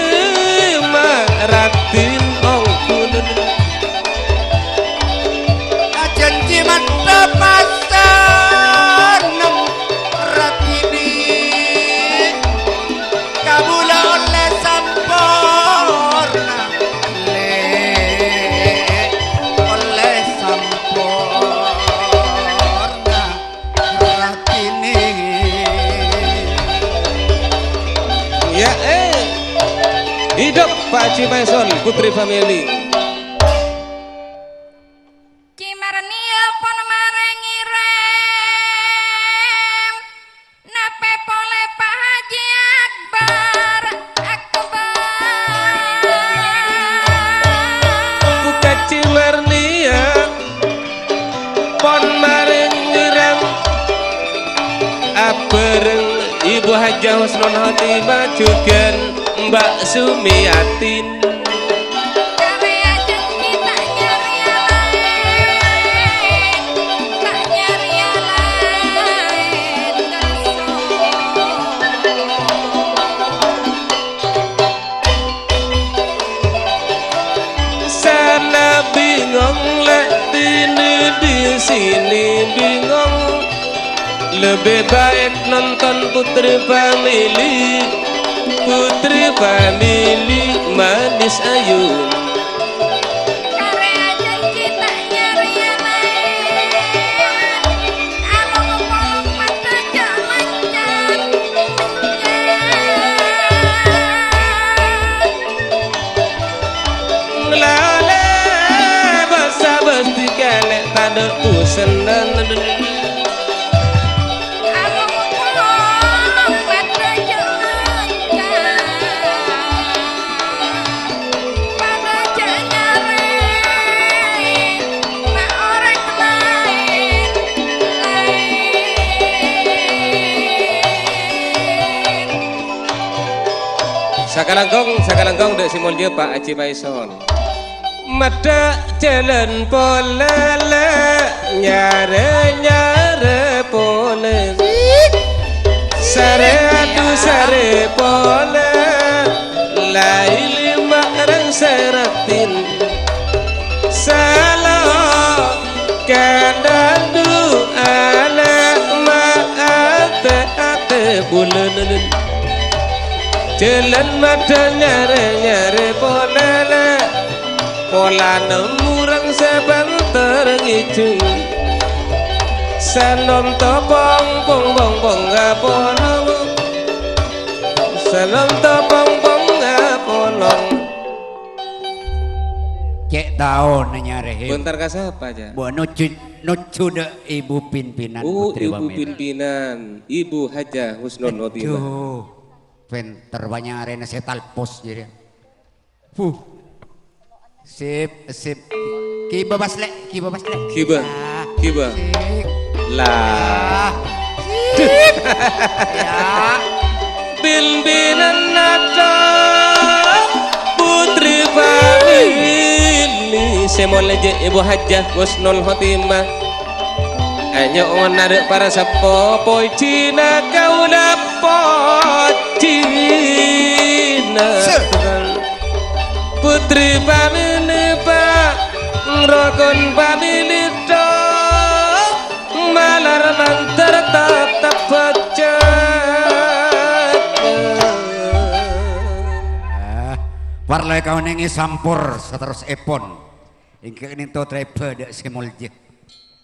ratèn ongghunan. Ajhânjhi maddhâ pasanèng ratènè. Kabulâ ollè samporna, lè', ollè samporna. Ratènè. Ya, eh. Hidup Pak Haji Maison, Putri Family. Cimarnia pon marè ngèrèm. Napè polè Pak Haji Akbar, Akbar. Buka Cimarnia. Pon marè ngèrèm abhâreng Ibu Hajah Husnul Khotimah jhughân Mbak Sumiyatin. Karya janji ta' nyarèya laèn, ta' nyarèya laèn, Rasul. Sana bingong, lè' tènè di sini bingong. Lebih baik nonton Putri Family. Putri Family manis ayu. Karya janji ta' nyarèya laèn. Along-polong mata ja' mancar. Nglalè basa basti kèlè tadâ' pusènna. Along-polong mata ja' mancar. Padâ ja' nyarè, ma' orèng laèn, laèn. Sakalangkong, sakalangkong, dâ' sè molja Pak Haji Maison. Maddhâ jhâlân polè, lè', nyarè-nyarè polè. Sarè adu sarè polè, Laili ma'rang sè raddhin, salo kandhâ du'âna ma' atè-atè bulân. Jhâlân maddhâ nyarè-nyarè polana, polana murang sè bânter ngèjhung. Sanom topong pong pong pong apolong. Sanom topong pong apolong. Cè' taona nyarè, Hèm. Bânter ka sapa, Jâ? Mbok nojjhu, nojjhu dâ' ibu pimpinan, Oh, Putri ibu Pamèl. Pimpinan, Ibu Hajah Husnul Khotimah. Aduh, pènter bâ' nyarèna sè talpos jârèya. Huh. Sip, sip. Kiba pas, Lè', kiba pas, Lè'. Kiba, Ah. kiba. Sip. Lah. Sip. Ya. Pimpinan ator Putri Pamèl sè molja Ibu Hajah Husnul Khotimah. Anyo'ona dâ' para seppo, pojhina kaulâ pojhina. Sir. Putri Pamèl, Pa', rokon Pamèl, malar mandhâr teptep bhâjjhâ. Ah, parlo èkaonèngè sampor saterrossèpon. Èngghi ka'dinto tarèba dâ' sè molja.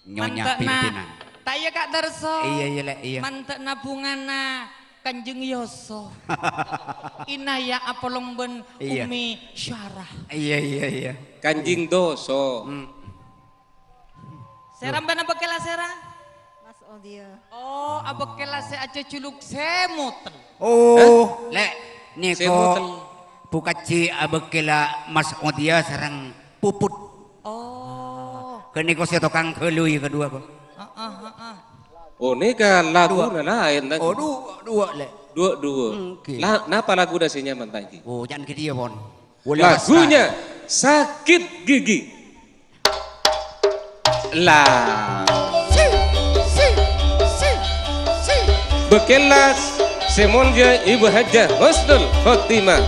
Nyonya Mantep, Nak. Pimpinan. Ta' iyâ, Ka' Darso? Iyâ, iyâ, Lè', iyâ. Mantep na bhungana Kanjeng Yoso. Inaya apolong bân Iyâ. Ummi Syarah. Iyâ, iyâ, iyâ. Kanjeng Doso. Hmm. Sèra bân abâkkèla sèra? Mas Odia. Oh, abâkkèla sè ajhâjhuluk Sèmotel. Oh, Hah? Lè', nèko Sèmotel. Bu Kajhi abâkkèla Mas Odia sareng Puput. Oh. Ghânèko sè tokang ghâlui kaduwâ, Bang. Heeh, heeh. Oh, nèka laguna Duwâ'. Laèn, ta'? Oh, duwâ', duwâ', Lè'. Duwâ', duwâ'. Hmm, oke. La-, napa laguna sè nyaman, ta', èngghi? Oh, can ghi' dhiyâ, pon. Boleh Lagunya Sakit Gigi. Lah. Bâkkèla sè molja Ibu Hajah Husnul Khotimah.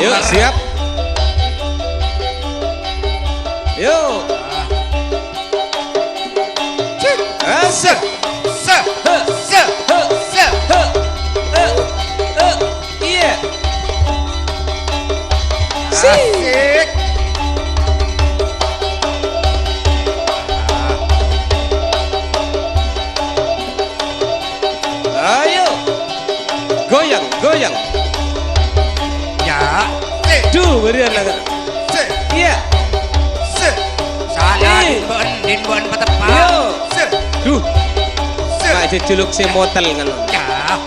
Yuk, siap. Yuk. Asik. Sè, sè, sè, sè. Iya. Asik. Ayo. Goyang, goyang. Ya. Sè. Duh, bâriyân la. Sè. Iya. Sè. Salah. Ih. Din bân, din bân pateppa'. Yo. Sè. Duh. Sè. Mak jejuluk sè motel ngono. Ya.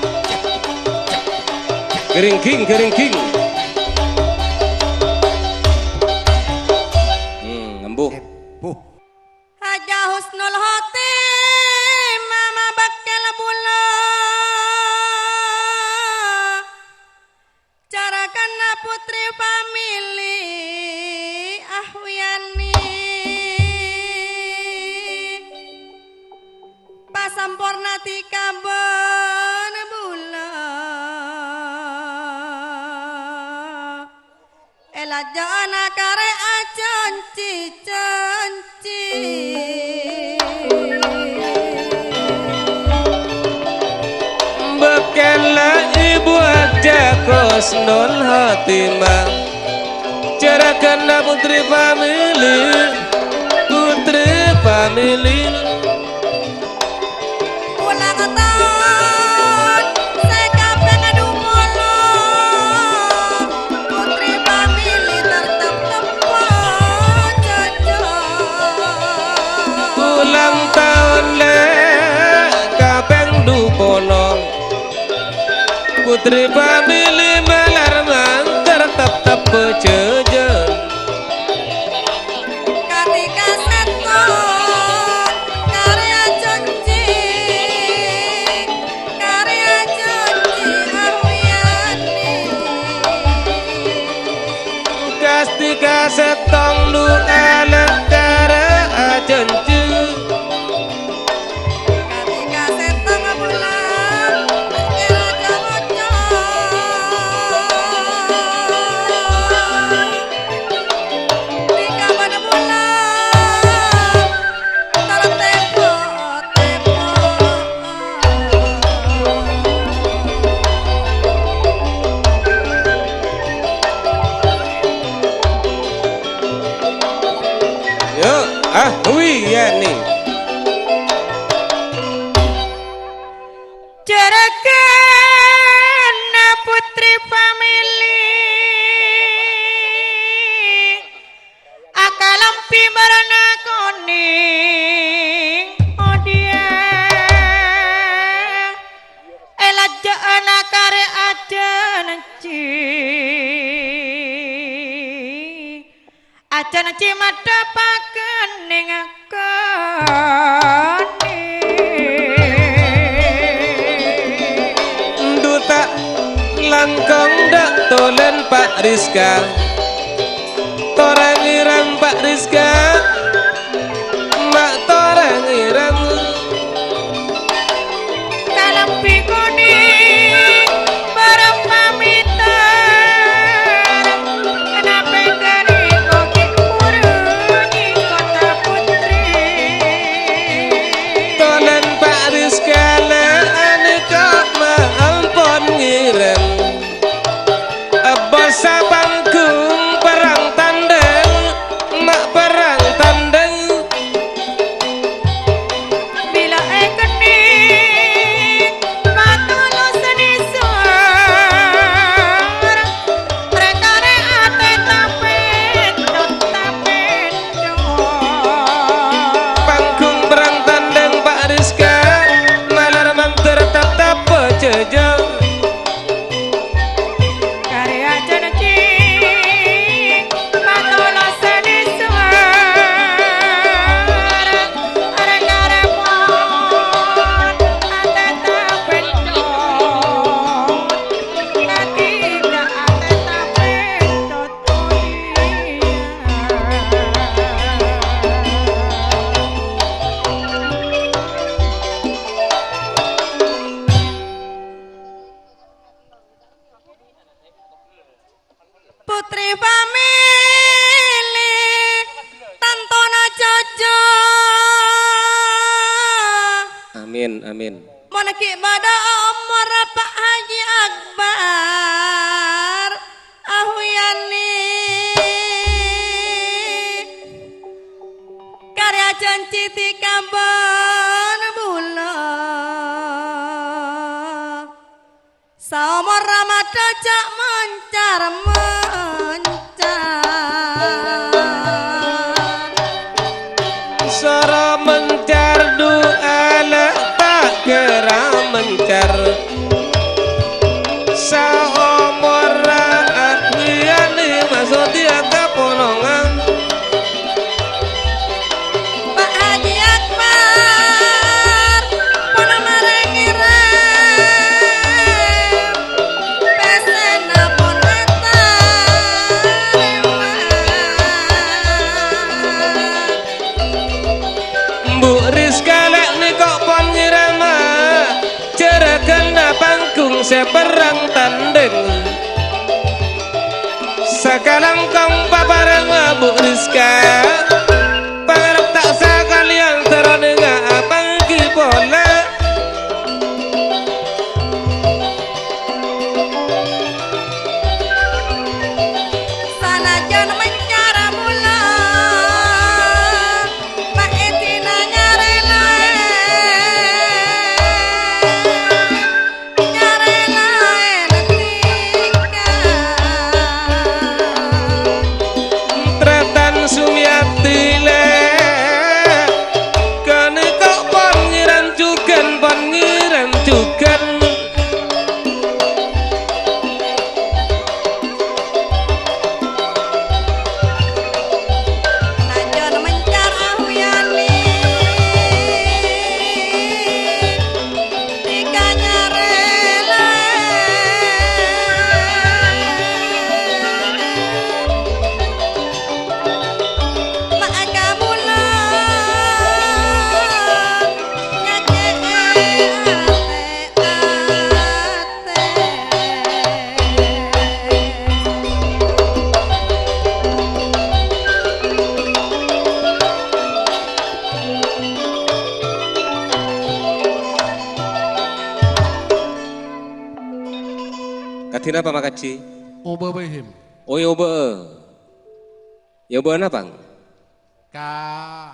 Geringging, geringging. Hmm, ngembuh. Sip. Buh. Hajah Husnul Khotimah mabâkkèl bulâ. Carakanna Putri Famili Ahwiyani. Pasampornadhi kabân bulâ. Èlajâ'âna karè ajhânjhi-jhânjhi. Bâkkèla Ibu Hajah Husnul Khotimah. Carakanna Putri Famili, Putri Famili. Ulang taon sè kapèng dupolo, Putri Famili tertep teppa' jhâjhân. Ulang taon, Lè', kapèng dupolo. Putri Famili malar mandhâr teptep jhâjhân. Katèka sèttong karè ajhânjhi, karè ajhânjhi Ahwiyani. Katèka sèttong lu Ahuyani. Jhârâghânna putri pamèlè, akalambi bârna konèng, odiyâ è lajjâ'ânna karè ajhânjhi. Ajhânjhi maddhâpagân nèng konèng. Duta langkong dâ' tolan Pa' Rizka. Torè ngèrèng Pa' Rizka. Ma' torè ngèrèng. Kalambhi konèng bârâmpa mèter, kenapa ghâri' kodhi' purâ nyèngkota putri. Tolan Pa' Rizka la anèka ma' ampon ngèrèng. Ebbâsa panggung perang tandheng, ma' perang tandheng. Bilâ èkennèng, patolosan è sowar, rè-karè atè tapèntot-tapèntot. Panggung perang tandheng Pa' Rizka, malar mandhâr tatap pajhâjhâ. Karè ajhânjhi, patolosan è sowar, arè-karè pon atè tapèntot, ghâti ka atè tapèntot, oh iyâ. Putri pamèlè tantona cocok. Amin, amin. Mon ghi' bâdâ omor Pa' Haji Akbar Ahuyani, karè ajhânjhi dhika bân bulâ. Saomorra maddhâ jhâ' moncar-moncar. Soro moncar du'a la ta' kèra moncar. Saomorra abdhiyâ nè maksodiyâ ka ponongan. Pa' Haji Akbar, pon marè ngèrèng, pèssèna pon ètarèma. Bu Rizka lè' nèko pon ngèrèng, jhârâghânna panggung sè perang tandheng. Sakalangkong paparèngnga Bu Rizka, pangarep ta' sakalèyan saronèngnga apangghi polè. Sanajjân mencara bulâ, Ba'dina nyarè laèn, nyarè laèn dhika. Tratan Sumiati lè', ghânèka pon ngèrèng jhughân, pon ngèrèng jhughân. Lanjut mencar ahuyani, dhika nyarè laèn. Maka bulâ nyakè'è atè. Kadhi napa, Ma' Kaji? Obâ bhâi, Him. Oh, èobâ'â. Èobâ'â napa, Bang? Ka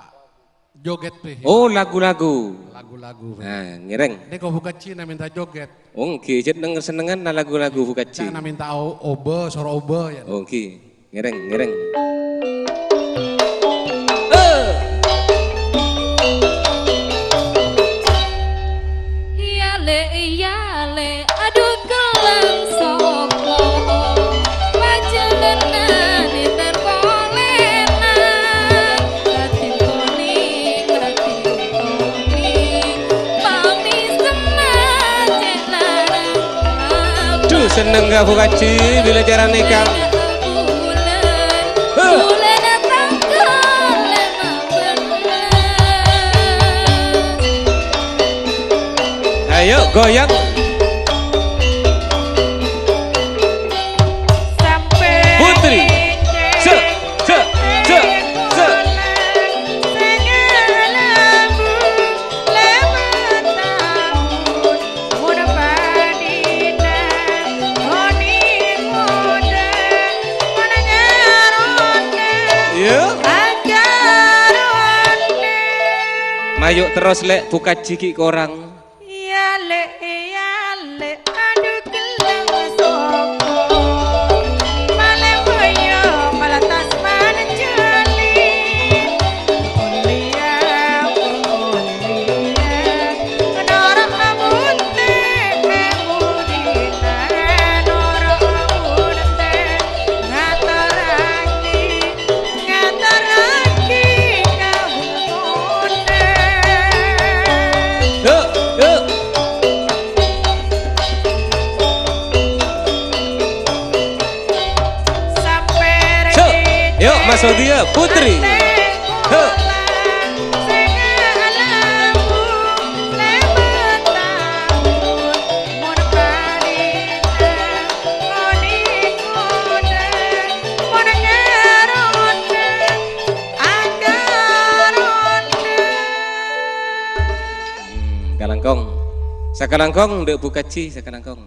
joget, Pi. Oh, lagu-lagu. Lagu-lagu, Pi. Nah, ngèrèng. Nèko Bu Kaji na mènta joget. Oh, èngghi, jhât neng-, sennengnganna lagu-lagu Bu Kaji. Ca'na mènta o-, obâ, soro obâ, yâ. Oh, èngghi. Ngèrèng, ngèrèng. Eh. Iyâ, Lè', iyâ, Lè'. Adu kellang soko, pajhâlânan èntar polèna. Kadhi toni, kadhi toni, pamisenna cè' larang. Duh, senneng ka Bu Kaji bilâ carana, Kang. Bulan, Huh. Bulan tanggal lèma belas. Ayo, goyang. Putri. Se, se, se, se. Iyâ. Mayu terros, Lè', Bu Kaji ghi' korang. Iyâ, Lè', iyâ, Lè', adu kellang soko. Malè boyo, malantas manjali. Mulia, mulia, noro' abunte, budina, noro' abunte, ngatorragi. Ngatorragi kaulâ. Yuk, yuk. Sampai Cuk, yuk, Mas Audia, Putri. Yuk. Sing alamu lewat tahun. Hmm, kalangkong. Sakalangkong, Nduk Bu Kaji, sakalangkong.